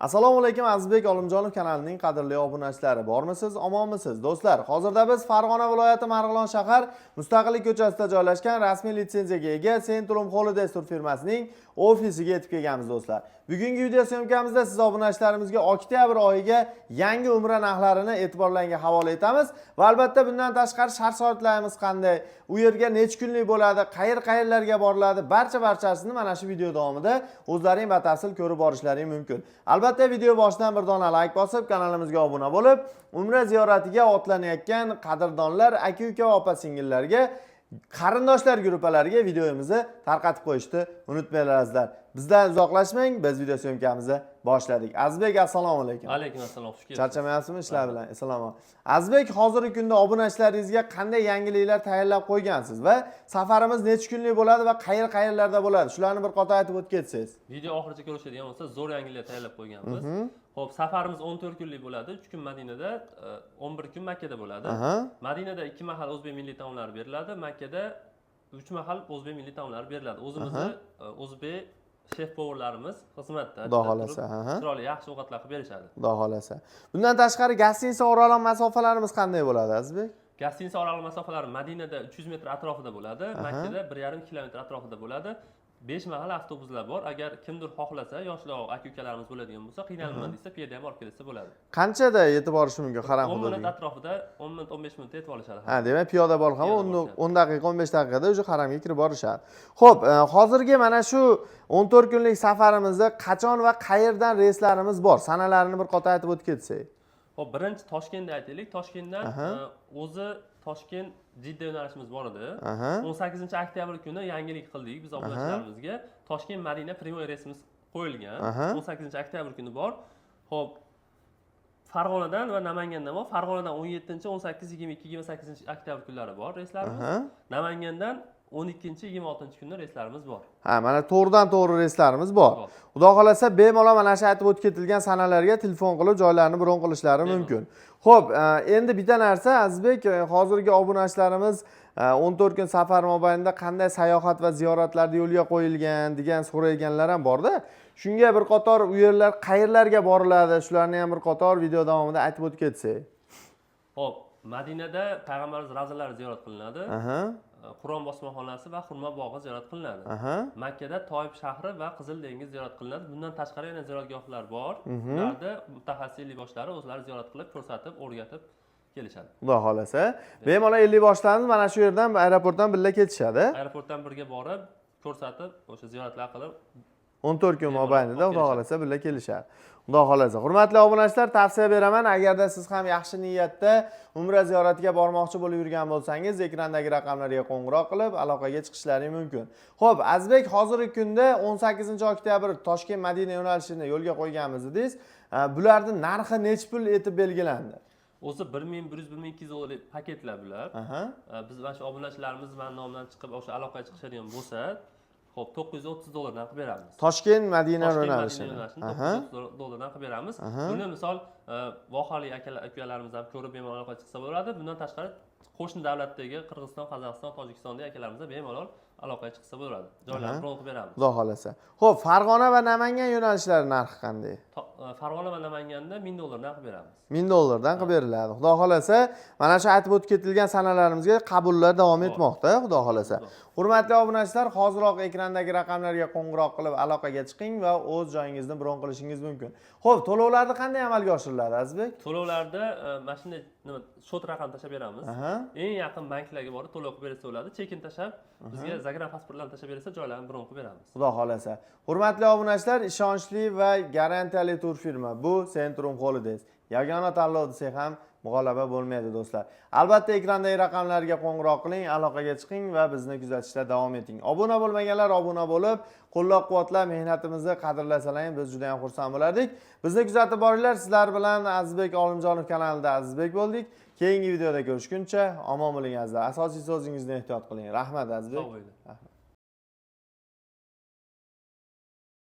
Assalomu alaykum, Azizbek Olimjonov kanalining qadrli obunachilari. Bormisiz, omonmisiz? Do'stlar, hozirda biz Farg'ona viloyati, Marg'ilon shahar, Mustaqillik ko'chasida joylashgan rasmiy litsenziyaga ega Centrum Holidays tur firmasining ofisiga yetib kelganmiz, do'stlar. Bugungi video съёмка mizda siz obunachilarimizga oktyabr oyiga yangi umra narxlarini e'tiborlaringizga havola etamiz va albatta bundan tashqari shart sharoitlarimiz qanday, u yerga necha kunlik bo'ladi, qayer qayerlarga boriladi, barcha barchasini mana shu video davomida o'zlaring batafsil ko'rib borishlaring mumkin. Albatta, video boshidan bir dona layk bosib, kanalimizga obuna bo'lib, umra ziyoratiga otlanayotgan qadrdonlar, aka uka va opa singillarga, qarindoshlar guruhlariga videomizni tarqatib qo'yishni unutmanglar, azizlar. Bizdan uzoqlashmang, biz video съёмка mizni boshladik. Azizbek, assalomu alaykum. Alaykum assalom, xush kelibsiz. Charchamayapsizmi ishlar bilan? Assalomu. Azizbek, hozirgi kunda obunachilaringizga qanday yangiliklar tayyorlab qo'ygansiz va safarimiz necha kunlik bo'ladi va qayer qayerlarda bo'ladi? Shularni bir qator aytib o'tib ketsangiz. Video oxirigacha ko'rishadigan bo'lsa, zo'r yangiliklar tayyorlab qo'yganmiz. Xo'p, safarimiz 14 kunlik bo'ladi. 3 kun Madinada, 11 kun Makkada bo'ladi. Madinada 2 mahal o'zbek milliy taomlari beriladi, Makkada 3 mahal o'zbek milliy taomlari beriladi. O'zimizni o'zbek шеф-повар larimiz xizmatda. Xudo xohlasa, aha. Chiroyli, yaxshi ovqatlar qilib berishadi. Xudo xohlasa. Bundan tashqari гостиница oraliq masofalarimiz qanday bo'ladi, Azizbek? Гостиница oraliq masofalari Madinada 300 metr atrofida bo'ladi, Makkada 1,5 kilometr atrofida bo'ladi. 5 mahal avtobuslar bor. Agar kimdir xohlasa, yoshroq aka ukalarimiz bo'ladigan bo'lsa, qiynalman desa, piyoda ham olib kelsa bo'ladi. Qanchada yetib borishi mumkin haram 10 minut hududiga? atrofida, 10 minut, 15 minutda yetib olishadi. Ha, demak, piyoda borib ham Piyoda 10 borishadi. 10 daqiqa, 15 daqiqada уже haramga kirib borishadi. Xo'p, hozirgi mana shu 14 kunlik safarimizda qachon va qayerdan reyslarimiz bor? Sanalarini bir qator aytib o'tib ketsak. Xo'p, birinchi Toshkentda aytaylik. Toshkentdan o'zi Toshkent Jidda yo'nalishimiz bor edi. 18 oktyabr kuni yangilik qildik biz obunachilarimizga. Toshkent Madina прямой reysimiz qo'yilgan. 18 oktyabr kuni bor. Xo'p, Farg'onadan va Namangandan bor. Farg'onadan 17, 18, 22, 28 oktyabr kunlari bor reyslarimiz. Namangandan 12, 26 kuni reyslarimiz bor. Ha, mana to'g'ridan to'g'ri reyslarimiz bor. Bor. Xudo xohlasa, bemalol mana shu aytib o'tib ketilgan sanalarga telefon qilib, joylarini bron qilishlari Bemalol. mumkin. Xo'p, endi bitta narsa, Azizbek, hozirgi obunachilarimiz 14 kun safar mobaynida qanday sayohat va ziyoratlarni yo'lga qo'yilgan degan so'rayganlar ham borda. Shunga bir qator u yerlar qayerlarga boriladi, shularni ham bir qator video davomida aytib o'tib ketsak. Xo'p, Madinada payg'ambarimiz ravzalari ziyorat qilinadi. Qur'on bosmaxonasi va xurmo bog'i ziyorat qilinadi. Makkada Toif shahri va Qizil dengiz ziyorat qilinadi. Bundan tashqari yana ziyoratgohlar bor. Ularda mutaxassis ellikboshlari o'zlari ziyorat qilib, ko'rsatib, o'rgatib kelishadi. Xudo xohlasa. Bemalol ellikboshlarimiz mana shu yerdan, aeroportdan birga ketishadi. Aeroportdan birga borib, ko'rsatib, o'sha ziyoratlar qilib 14 kun bemalol mobaynida olib xudo kelishadi. xohlasa birga kelishadi. Xudo xohlasa. Hurmatli obunachilar, tavsiya beraman, agarda siz ham yaxshi niyatda umra ziyoratiga bormoqchi bo'lib yurgan bo'lsangiz, ekrandagi raqamlarga qo'ng'iroq qilib, aloqaga chiqishlaring mumkin. Xo'p, Azizbek, hozirgi kunda 18 oktyabr Toshkent Madina yo'nalishini yo'lga qo'yganmiz dedingiz. Bularning narxi nechi pul etib belgilandi? O'zi 1100, 1200 dollarlik paketlar bular. Biz mana shu obunachilarimiz mani nomimdan chiqib, o'sha aloqaga chiqishadigan bo'lsa, xo'p, 930 dollardan qilib beramiz. Toshkent Madina Toshkent Madina yo'nalishini. yo'nalishini 930 dollardan qilib beramiz. Buni misol vohalik akalar, ukalarimiz ham ko'rib, bemalol aloqaga chiqsa bo'ladi. Bundan tashqari qo'shni davlatdagi Qirg'iziston, Qozog'iston, Tojikistondagi akalarimiz ham bemalol aloqaga chiqsa bo'ladi. Joylarni bron qilib beramiz. Xudo xohlasa. Xo'p, Farg'ona va Namangan yo'nalishlari narxi qanday? Farg'ona va Namanganda 1000 dollardan qilib beramiz. 1000 dollardan qilib beriladi. Xudo xohlasa, mana shu aytib o'tib ketilgan sanalarimizga qabullar davom etmoqda, xudo xohlasa. Hurmatli obunachilar, hoziroq ekrandagi raqamlarga qo'ng'iroq qilib aloqaga chiqing va o'z joyingizni bron qilishingiz mumkin. Xo'p, to'lovlarni qanday amalga oshiriladi, Azizbek? To'lovlarda mana shunday nima счёт raqam tashlab beramiz. Eng yaqin banklarga borib to'lov qilib bersa bo'ladi. Chekin tashlab, bizga загран pasportlarni tashlab bersa, joylarni bron qilib beramiz. Xudo xohlasa. Hurmatli obunachilar, ishonchli va garantiyali tur firma bu Centrum Holidays. Yagona tanlov desak ham mug'olaba bo'lmaydi, do'stlar. Albatta, ekrandagi raqamlarga qo'ng'iroq qiling, aloqaga chiqing va bizni kuzatishda davom eting. Obuna bo'lmaganlar obuna bo'lib, qo'llab-quvvatlab, mehnatimizni qadrlasalaring, biz juda ham xursand bo'lardik. Bizni kuzatib boringlar. Sizlar bilan Azizbek Olimjonov kanalida Azizbek bo'ldik. Keyingi videoda ko'rishguncha omon bo'ling, azizlar. Asosiy so'zingizni ehtiyot qiling. Rahmat, Azizbek. Sog' bo'ling. Rahmat.